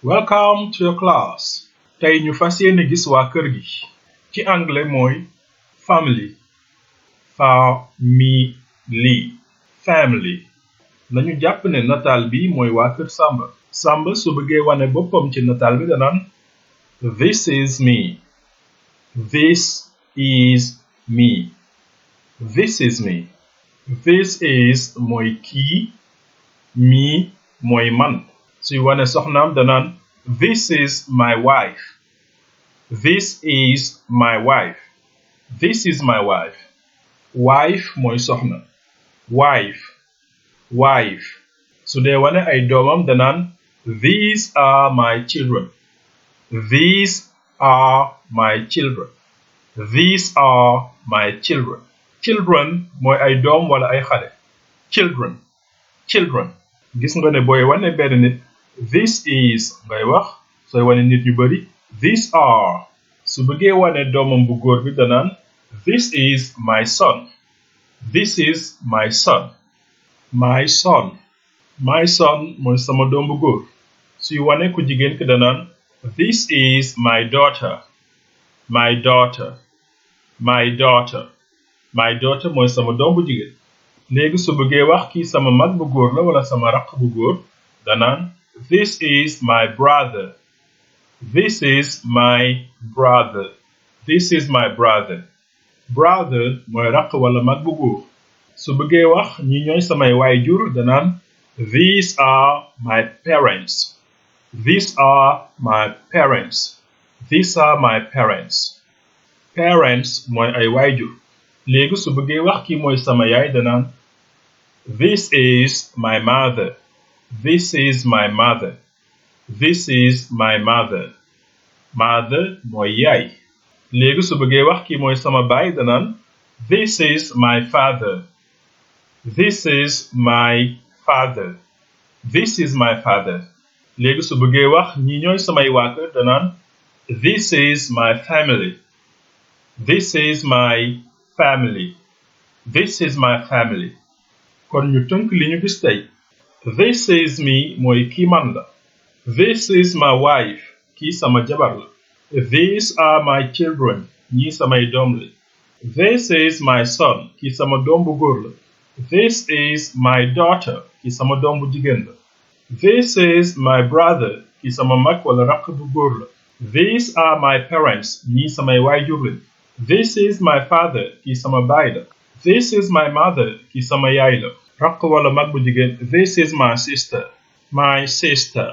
Welcome to your class. Tey ñu fas yéene gis waa kër gi. Ci anglais mooy family. Family. Nañu jàpp ne nataal bi mooy waa kër Samba. Samba su bëggee wane boppam ci nataal bi danaan This is me. This is me. This is me. This is mooy kii. Me mooy man. Suy wane soxnaam danaan This is my wife. This is my wife. This is my wife. Wife mooy soxna. Wife. Su dee wane ay doomam danaan These are my children. These are my children. These are my children. Children mooy ay doom wala ay xale. Children. Gis nga ne booy wane benn nit this is ngay wax sooy wane nit ñu bari these are. Su bëggee wane doomam bu góor bi danaan This is my son. This is my son. My son. My son mooy sama doom bu góor. Suy wane ku jigéen ki danaan This is my daughter. My daughter. My daughter. My daughter mooy sama doom bu jigéen. Léegi su bëggee wax kii sama mag bu góor la wala sama rakk bu góor danaan This is my brother. This is my brother. This is my brother. Brother mooy rakk wala mag bu góor. Su bëggee wax ñi ñooy samay waayjur danaan These are my parents. These are my parents. These are my parents. Parents mooy ay waayjur. Léegi su bëggee wax kii mooy sama yaay danaan This is my mother. This is my mother. This is my mother. Mother mooy yaay. Léegi su bëggee wax kii mooy sama baay danaan This is my father. This is my father. This is my father. Léegi su bëggee wax ñi ñooy samay waa kër danaan This is my family. This is my family. This is my family. Kon ñu tënk li ñu gis tey. This is me mooy kii man la. This is my wife. Kii sama jabar la. These are my children. Ñii samay doom la. This is my son. Kii sama doom bu góor la. This is my daughter. Kii sama doom bu jigéen la. This is my brother. Kii sama mag wala rakk bu góor la. These are my parents. Ñii samay waajur la. This is my father. Kii sama baay la. This is my mother. Kii sama yaay la. Rakk wala mag bu jigéen. This is my sister. My sister.